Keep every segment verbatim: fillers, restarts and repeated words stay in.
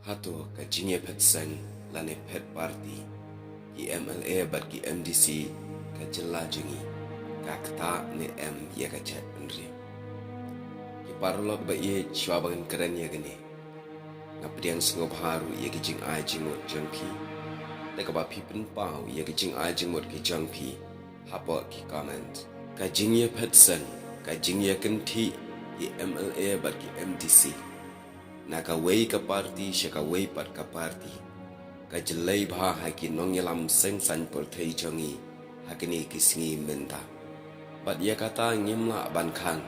Hato ka jingïaphet seng lane phet party ki M L A bad ki M D C ka jylla jong ngi ka ktah ne em ïa ka jaitbynriew? Ki paralok ba ïeit, shuwa ba ngan kren ïa kane, nga pdiang sngewbha ruh ïa ki jingai jingmut jong phi da kaba phi pynpaw ïa ki jingai jingmut ki jong phi hapoh ki comment. Ka jingïaphet seng, ka jingïakynthih ki M L A bad ki M D C na kawei ka party sha kawei pat ka party ka jlei bha ha ki nongïalam seng saiñ pyrthei jong ngi ha kine ki sngi mynta. Bad ïa kata ngim lah ban khang,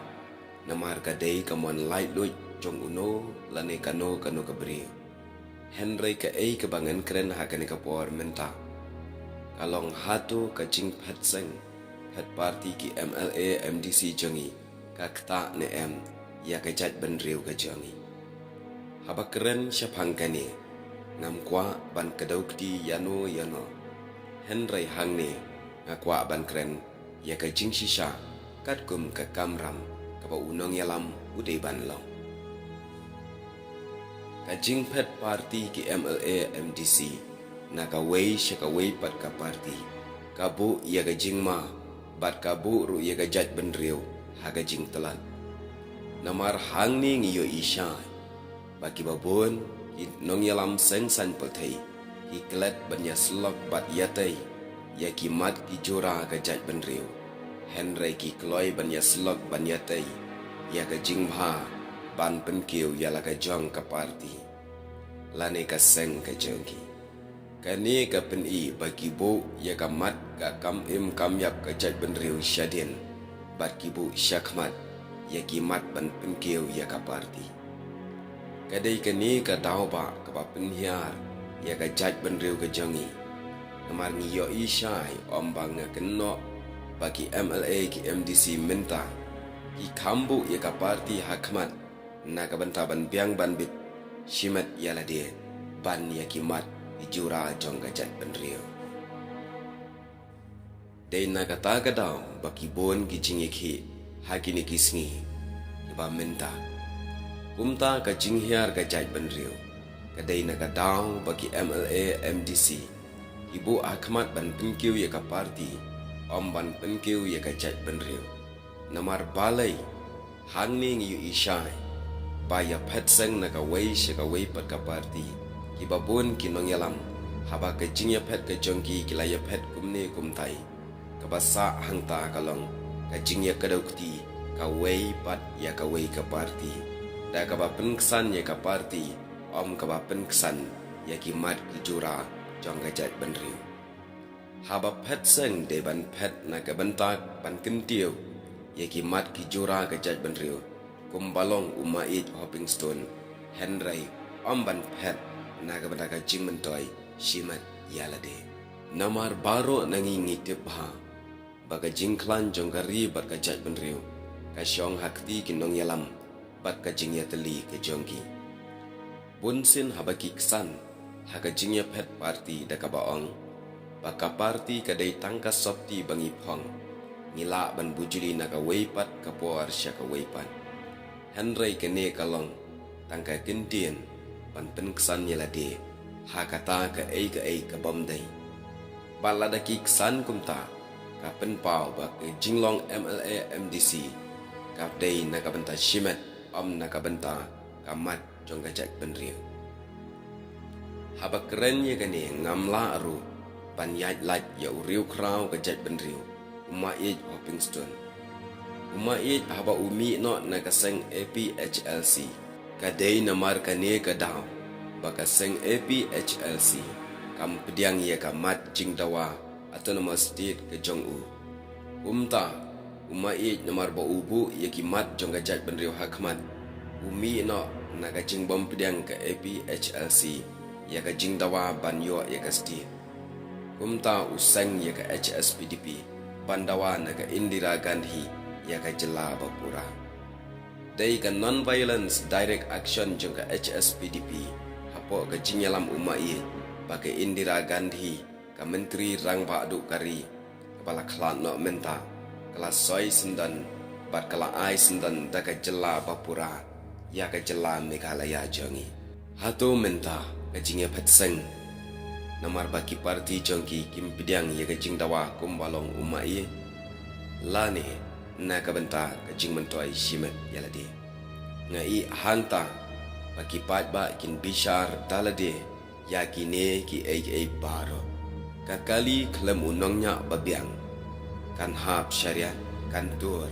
namar ka dei ka mon laitluid jong uno lane kano kano ka briew. Hynrei kaei kaba ngan kren ha kane ka por mynta ka long, hato ka jingphet seng phet party ki M L A M D C jong ngi ka ktah ne em ïa ka jaitbynriew ka jong ngi? Haba kren shaphang kane, ngam kwah ban kdew kti ïano ïano, hynrei hangne nga kwah ban kren ïa ka jingshisha katkum ka kamram kaba u nongïalam u dei ban long. Ka jingphet party ki M L A M D C na kawei sha kawei pat ka party ka buh ïa ka jingma bad ka buh ruh ïa ka jaitbynriew ha ka jingtlot. Namar hangne ngi ïohi shai ba kiba bun ki nongïalam seng saiñ pyrthei ki klet ban ïasyllok bad ïatei ïa ki mat ki jura ka jaitbynriew, hynrei ki kloi ban ïasyllok ban ïatei ïa ka jingbha ban pynkiew ïa la ka jong ka party lane ka seng ka jong ki. Kane ka pyni ba ki buh ïa ka mat ka kam im kam ïap ka jaitbynriew shadien bad ki buh shakhmat ïa ki mat ban pynkiew ïa ka party. Ka dei kane ka daw ba kaba pynhiar ïa ka jaitbynriew ka jong ngi. Namar ngi ïohi shai, ym ba nga kynnoh ba ki M L A ki M D C mynta ki kham buh ïa ka party ha khmat na ka bynta ban biang ban bit shimet ïa lade ban ïa ki mat ki jura jong ka jaitbynriew. Dei na kata ka daw ba ki bun ki jingïakhih ha kine ki sngi kiba mynta. Kumta ka jinghiar ka jaitbynriew ka dei na ka daw ba ki M L A M D C ki buh ha khmat ban pynkiew ïa ka party, ym ban pynkiew ïa ka jaitbynriew. Namar balei hangne ngi ïohi shai ba ïaphet seng na kawei sha kawei pat ka party, kiba bun ki nongïalam haba ka jingïaphet ka jong ki ki la ïaphet kumne kumtai. Kaba sah hangta ka long ka jingïakdew kti kawei pat ïa kawei ka party da kaba pynksan ïa ka party, ym kaba pynksan ïa ki mat ki jura jong ka jaitbynriew. Haba phet seng dei ban phet na ka bynta ban kyntiew ïa ki mat ki jura ka jaitbynriew kumba long u Maieit Hopingstone, hynrei ym ban phet na ka bynta ka jingmyntoi shimet ïa lade. Namar baroh na ngi ngi tip bha ba ka jingkhlaiñ jong ka ri bad ka jaitbynriew ka shong ha kti ki nongïalam bad ka jingïatylli ka jong ki. Bunsien haba ki ksan ha ka jingïaphet party da kaba ong ba ka party ka dei tang ka sopti ba ngi phong, ngi lah ban bujli na kawei pat ka por sha kawei pat. Hynrei kane ka long tang ka kyntien ban pynksan ïa lade ha kata kaei kaei ka bym dei. Bad lada ki ksan kumta, ka pynpaw ba ka jinglong M L A M D C ka dei na ka bynta shimet, ym na ka bynta ka mat jong ka jaitbynriew. Haba kren ïa kane, ngam lah ruh ban ïaid lait ïa u riewkhraw ka jaitbynriew, u Maieit Hopingstone. U Maieit haba u mih noh na ka seng A P H L C, ka dei namar kane ka daw ba ka seng A P H L C kam pdiang ïa ka mat jingdawa Autonomous State ka jong u. Kumta, u Maieit namar ba u buh ïa ki mat jong ka jaitbynriew ha khmat, u mih noh na ka jingbym pdiang ka A P H L C ïa ka jingdawa ban ïoh ïa ka state. Kumta u seng ïa ka H S P D P ban dawa na ka Indira Gandhi ïa ka jylla ba pura. Dei ka Non-Violence Direct Action jong ka H S P D P hapoh ka jingïalam u Maieit ba ka Indira Gandhi, ka Myntri Rangbah Duh ka ri kaba la khlad noh mynta, ka la soi syndon bad ka la ai syndon da ka jylla ba pura ïa ka jylla Meghalaya jong ngi. Hato mynta ka jingïaphet seng namar ba ki parti jong ki kim pdiang ïa ka jingdawa kumba long u maï, lane na ka bynta ka jingmyntoi shimet ïa lade? Nga ïohi hangta ba ki paidbah kin bishar da lade ïa kine kiei kiei baroh. Ka kali khlem u nongñiah ba biang kan hap shariat, kan tur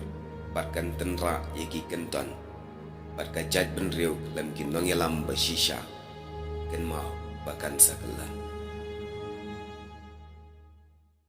bad kan tynrah ïa ki kyndon. Bad ka jaitbynriew khlem ki nongïalam ba shisha, kynmaw ba kan sa kyllon.